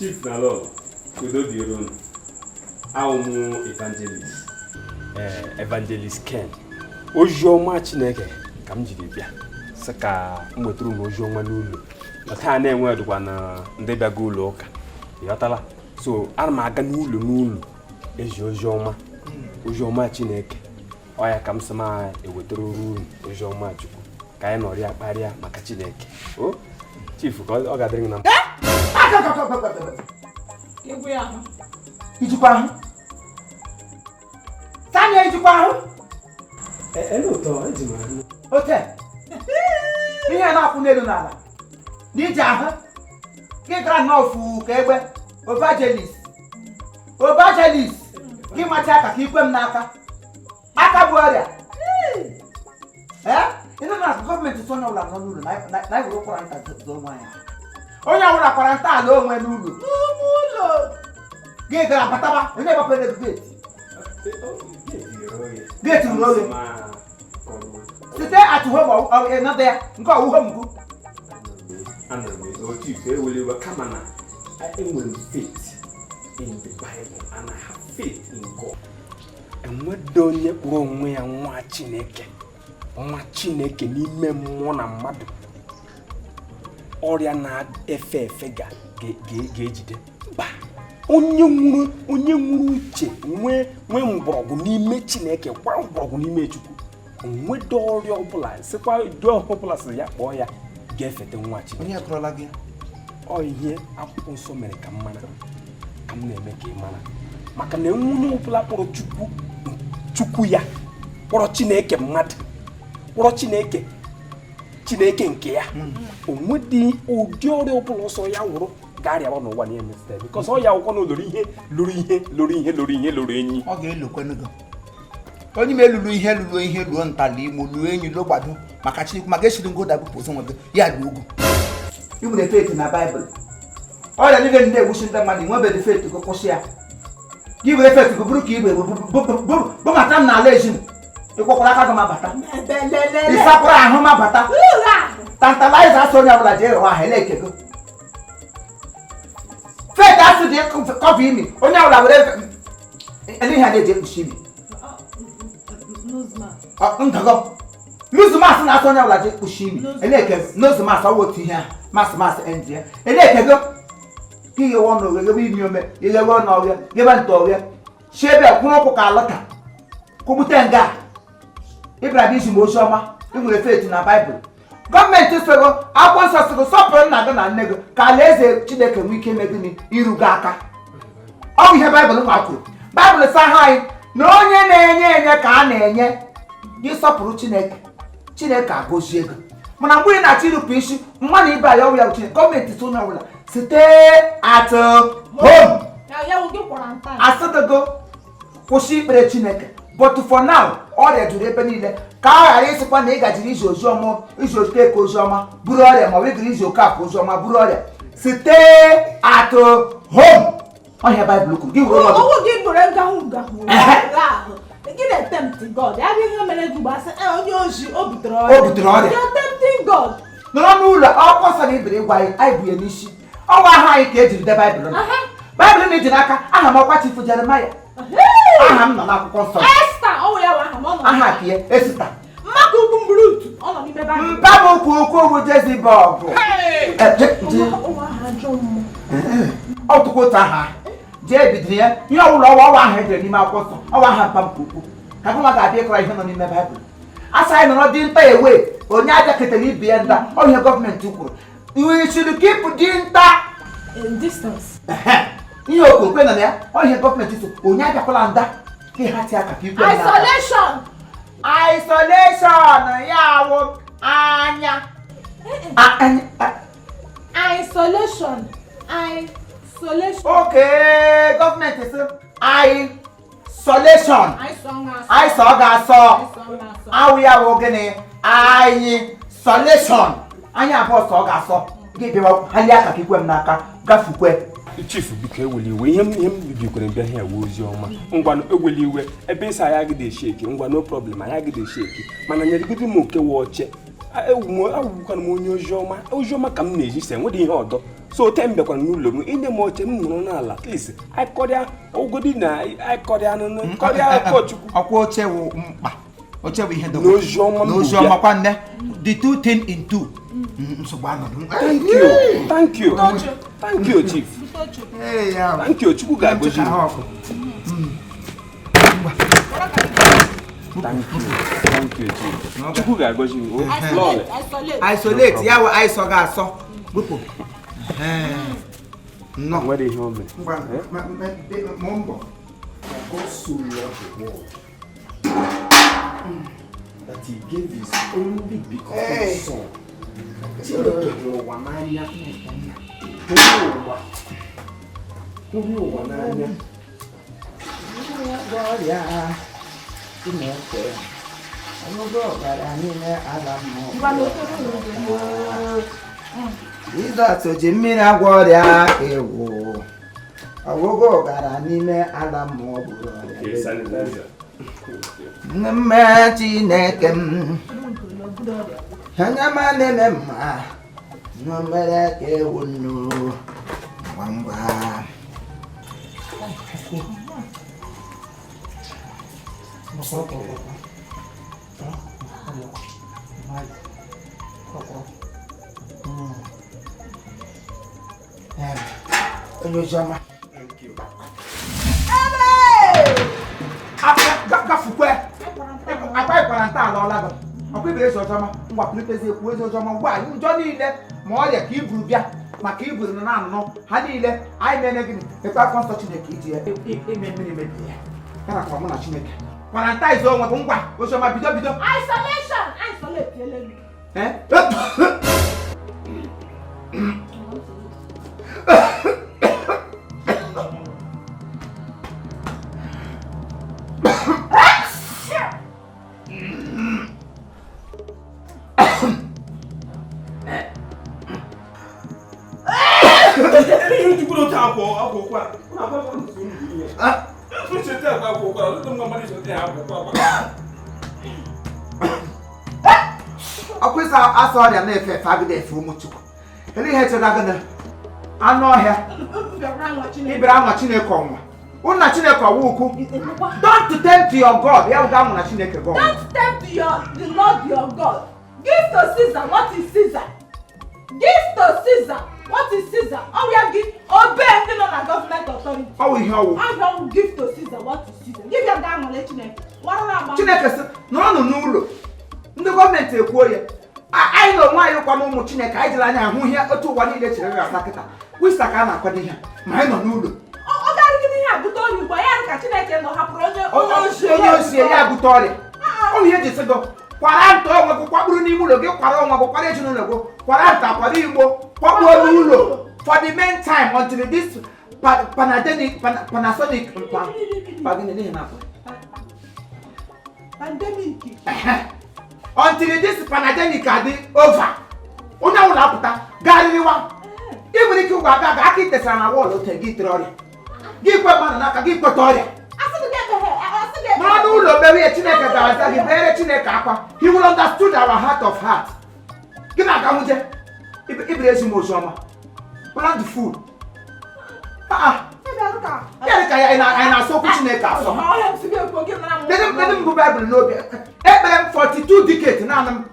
Chief na Lọlọ, udo dịrị unu. Awụ m evangelist, ee, Evangelist Ken. Ozi ọma Chineke ka m jiri bịa, sị ka m wetara unu ozi ọma n'ụlọ na taa. Na-enwe dịkwa na ndị bịago ụlọ ụka, ịghọtala? So ana m aga n'ụlọ n'ụlọ ezi ozi ọma, ozi ọma Chineke. Ọ ya ka m sị ma ewetara unu ozi ọma Chukwu, ka anyị nọrịa kparịa maka Chineke. O Chief, ka ọ ga-adịrị gị na mma. Egwu ya ahụ. Ijikwa ahụ Sanya, ijikwa ahụ? Ele ụtọ eji m ahụ. Ote ihe a na-akwụ n'elu n'ala na iji ahụ gị gara nnọọ fuu ka egbe. Evangelist, evangelist, gị machi aka ka ikwe m n'aka aka bụ ọrịa. Ee, ị nọ na gọọmenti sị onye ọbụla nọ n'ụlọ na ewere ụkwara nta zụọ onwe ya. Onye ọbụla kwara nta ala onwe n'ụlọ N'ime ụlọ. Gị gara bataba, onye gbapere gate? Gate ruru oghe. Site at home ịnọdụ ya nke ọwụhụ mbụ. Ana m ezo, Chief, ewele iwe, kama na enwere m faith in the Bible and I have faith in God. Enwedo onye kpụrụ onwe ya nwa Chineke, nwa Chineke n'ime mmụọ na mmadụ, ọrịa na-efe efe ga-ejide mba. Onye nwere uche, nwee mgbọrọgwụ n'ime Chineke, kwa mgbọrọgwụ n'ime Chukwu, onwedo ọrịa ọbụla sịkwa ụdị ọbụla sị ya kpọọ ya ga-efete nwa Chineke. Onye kọrọla gị? Ọ ihe akwụkwọ nsọ mere ka m mara, ka m na-eme ka ị mara, maka na onye ọbụla kpọrọ Chukwu Chukwu ya, kpọrọ Chineke mmadụ, kpọrọ Chineke Chineke nke ya, onwedị ụdị ọrịa ọbụla ọsọ ya wụrụ ga-arịawa n'ụwa na emetụta ya, because ọ ya akwụkwọ na lụrụ ihe, lụrụ ihe, lụrụ ihe, lụrụ ihe, lụrụ enyi. Ọ ga-elokwenu gị onye ma elulu ihe, lụrụ ihe, luo ntala imo, luo enyi, luo gbado maka Chineke, maka esiri ngoda bụpụ onwe gị ya luo ugwu. Ị nwere faith na Baịbụl, ọrịa niile na-egbuchi ndị mmadụ, nwebeghị faith gị kwụsị ya. Gị were faith gị bụrụ ka igwe bụbata m n'ala ezi m, ịkwọkwara aka gị ma bata, ịsakwara ahụ ma bata. Tantalizer asị onye ọbụla jee ghewa ahụ ele ekego. Faith asị dị cover imi, onye ọbụla were ele ihe a na-eji ekpuchi imi. Ndọgọ nose mask na-asị onye ọbụla jee kpuchi imi eleke nose mask. Ọwụ otu ihe ahụ, mask mask ndị ya elekego ka ighewe ọnụ oghe, ghebe imi ome, ighewe ọnụ oghe, ghebe ntụ oghe, si ebe kwụrụ ụkwụ ka alọta kwụgbute nga ịbịara bịa izi m ozi ọma. Ị nwere faith na Baịbụl. Gọọmenti sịgo, akwụkwọ nsọ sịgo, sọpụrụ nna gị na nne gị ka alaeze Chineke nwee ike ime gịnị? Iru gị aka. Ọ bụ ihe Baịbụl nwa kwuru. Baịbụl sa ha anyị na onye na-enye enye ka a na-enye. Gị sọpụrụ Chineke, Chineke agọzie gị. Mana mgbe ị na-achọ irupụ isi mmadụ ibe anyị, ọwụ ya bụ Chineke. Gọọmenti si onye ọbụla stay at home. Asịdịgo kwụsị ikpere Chineke, but for now ọrịa juru ebe niile, ka a ghara ịsịkwa na ị gajiri izi oziọma, izi okeke oziọma buru ọrịa, ma ọ bụ ịgara izi oke oziọma buru ọrịa. Stay at home, ọhịa Baịbụl kwuru. Gị were onwe gị Ọwụ gị bụrụ ngahụ ngahụ ahụ gị na-etempt God. Ya bụ ihe mere gị gbasị onye ozi o butere ọrịa. O butere ọrịa. You're tempting God. Nọrọ n'ụlọ. Akwụkwọ nsọ na ibere ịgwa anyị, anyị bụ ya n'isi. Ọnwa aha anyị ka ejiri dee Baịbụl na Baịbụl na-eji n'aka. Aha m ọkwa Chief Jeremaya, aha m nọ n'akwụkwọ nsọ. Esta, ọwụ ya bụ aha m, ọ nọ. Aha ka ya Esita. Mmadụ ugwu mbrutu, ọ nọ n'ime Baịbụl. Mpa m ukwu ukwu bụ Jezibel bụ Ụwa aha ajọ mmụọ. Ọ tụkwa otu aha jee bidoro ya. Ihe ọbụla ọwa ọwa ahụ edere n'ime akwụkwọ nsọ, ọwa aha mpa m ka ukwu ka gụnwa ga-abịa ịkọrọ ihe nọ n'ime Baịbụl. Asa anyị nọrọ dị nta ewe onye aja ketara ibe ya nda. Ọ ihe gọọmenti kwuru, we should keep dinta in distance. Ehe. Ihe okwukwe nọ na ya. Ọ ihe gọọmenti so, onye abịakwala nda ka ha ti aka ka ikwe n'aka. Isolation. Isolation ya wụ anya Isolation, isolation. Oke gọọmenti sị isolation. Anyị sọ anyị sọ ga-asọ. Asọ. Awụ ya wụ gịnị? Anyị solation, anyị abụọ sọ ga-asọ. Gị bịawa halie aka ka ikwe m n'aka gafukwe. Chief, biko, eweli iwe. Ihe m bikwere bịa here wee ozi ọma. Ngwa, eweli iwe. Ebe ịsa anyị agịda eshake. Ngwa, no problem, anyị agịda eshake, mana nyeregodi m oke wee oche. Awụkwana m onye ozi ọma. Ozi ọma ka m na-eji se enwedị ihe ọdọ. So ote m bịakwara n'ụlọ m inye m oche m nọrọ n'ala, at least anyị ogodi na anyị kọrịa anụnụ kọrịa ụkọchukwu. Ọkwa oche wụ mkpa, oche bụ ihe dogo. N'oziọma m bụ n'oziọma bịa. Kwa nne, the two thing in two. Nsogbu anọdụ. Thank you, thank you, thank you, chief. Bute oche. Ee, ya. Thank you. Chukwu ga-agọzi Ka m. ha ọkụ. Thank you, thank you, chief. Chukwu ga-agọzi m. O, lọọlị. Isolate, isolate. Isolate ya wụ isọ ga asọ bupụ. Nnọọ. Nwere ihe o mere. Ngwa, mụ mbọ. God so loved the world that he gave his only begotten Hey. son. Chineke hụrụ ụwa n'anya. Hụrụ ụwa. Hụrụ ụwa n'anya. Ọrịa Chineke ọgwụgwọ ọbara niile ala mmụọ. Ngwa na ofe ụlọ. Jizọs ji mmiri agwọ ọrịa ewu, ọgwụgwọ ọbara n'ime ala mmụọ bụrụ ọrịa. Sanitizer. Mme Chineke m anya ma na-eme mma nọ mere ka ewu nnu ngwa ngwa. Onye oziọma. Thank you. Gafukwe akwa ịkwara nta ala ọla gị ọkwa ibere ezi ọjọma. Ngwa, pụlitezi ekwu ezi ọjọma. Ngwa, njọ niile ma ọrịa ka iburu bịa maka iburu na anụnụ ha niile anyị mere gịnị? Ekwe akwụkwọ nsọ Chineke iji ya ime mmiri mebie ya ya na kwa mụ na Chineke quarantine onwe gị. Ngwa, oziọma, bido bido. Isolation, isolate elelu. Eh? Ihe jukwuru otu akwa akwa ụkwara. Ụnụ akwa akwa nsogbu ihe. Ncheta akwa akwa ụkwara, ọtụtụ mgbe mmadụ cheta ya akwa ụkwara. Ọkwa ịsa asa ọrịa na-efe efe agịda efe ụmụ Chukwu. Ele ihe chere gịnị anụ ọhịa? Bịara nwa Chineke. Ịbịara anwa Chineke ọnwa ụnụ na Chineke ọwa ukwu. Don't tempt your God. Ya bụ ga anwụ na Chineke gị ọnwa. Don't tempt the Lord your God. Give to Caesar what is Caesar. Give to Caesar what is Caesar. Ọ ya gị obey ndị nọ na gọọmenti authority. Ọwụ ihe ọwụ. Ahịa ọwụ give to Caesar what is Caesar. Give ya gaa nwale Chineke. Warara agba. Chineke sị nọrọnụ n'ụlọ, ndị gọọmenti ekwuo ya. Anyị na onwe anyị kwana ụmụ Chineke, anyị jere anya ahụ ihe otu ụwa niile chere ga-asa kịta wisa ka a na-akwado ihe a, ma anyị nọ n'ụlọ. Ọ garịgide ihe a bute ọrịa ugbu a ya dị ka Chineke nọ hapụrụ onye onye osi onye osi ya bute ọrịa. Ọ bụ ihe eji sị gị kwara nta onwe gị, kwakpuru n'ime ụlọ gị, kwara onwe gị, kwara ezinụlọ gị, kwara nta, kwara igbo, kwakpuo n'ụlọ for the main time until this panademic panasonic pa pa gịnị n'ihi na Pandemic. Until this pandemic adị over, onye ọbụla apụta garịrịwa. Ị nwere ike ụgwọ aga aga aka itesara na wall ote gị tere ọrịa gị kwe mmadụ n'aka gị kweta ọrịa. Asị gị ga-emeghe, asị gị Mara n'ụlọ kpere ya, Chineke ga-aza gị. Kpere Chineke akwa, he will understood our heart of heart. Gị na-aga nwuje ibere ezi m oziọma plan the food. Ah, ya dị ka ya anyị na-asọ okwu Chineke asọ. Kedu m bụ Baịbụl n'obi ekpere m 42 decades naanị m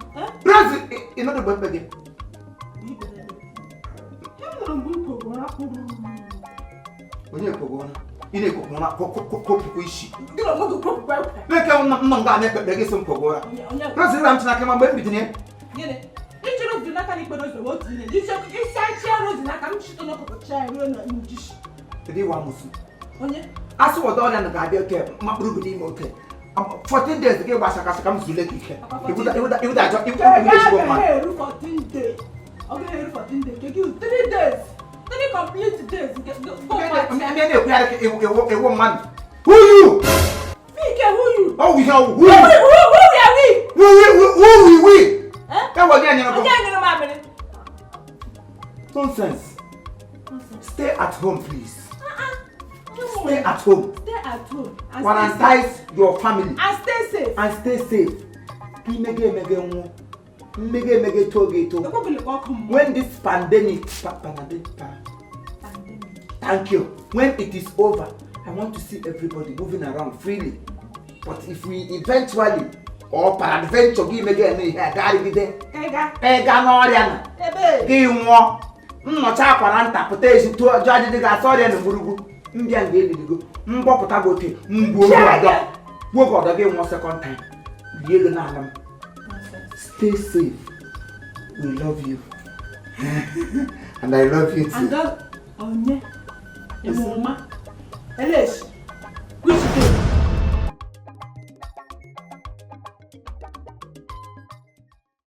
praise ịnọdụ mgbe mkpe gị. Onye ekpogbu ụra? Ị na-ekpogbu ụra kopụkwa isi na-eke m nọ nga na-ekpe ekpere gị sị m kpogbu ụra. Praise m Chineke ma mgbe m bidoro ya. Ichi rozi n'aka na ikpere ụzọ bụ otu ihe. Isi achịa rozi n'aka m chito n'ọkụkọ chia ya ruo na njishi. Kedu ịwa amụsụ? Onye asị wọda ọrịa na ga-abịa oke makpụrụ gị n'ime oke 14 days gị gbasakasị ka m zule gị ike. Iwuda ajọ iwuda ezigbo mmadụ. Ọ gaghị eru 14 days. Ọ gaghị eru 14 days. Nke gị 3 days. 3 complete days. Nke go Ndị na-ekwugharị ka ewu mmadụ. Who you? Mike, who you? Ọ wụ ihe ọwụ. Who Who you? who are we? Who we we? Eh? Ewe onye nyere gị? Onye nyere m amịrị? Nonsense. Stay at home, please. Stay at home. Stay at home. And stay safe. Quarantine your family. And stay safe. And stay safe. Ka imege emege nwụọ. Mmega emega eto gị eto. Ekwebelekwa ọkụ mmụọ. When this pandemic thank you, when it is over, I want to see everybody moving around freely. But if we eventually or peradventure gị mega eme ihe a garịgide Ka ị gaa. ị gaa n'ọrịa na Ebe. gị nwụọ, nnọcha akwa na nta pụta ezi tụọ jụọ ajụjụ ga-asa ọrịa na gburugburu mbịa nga eliligo mgbọpụta gị ote mgbu oge ọdọ gbuo oge ọdọ gị nwụọ second time, lie ego n'ala m. Stay safe. We love you and I love you too. And that onye emoma eleshi which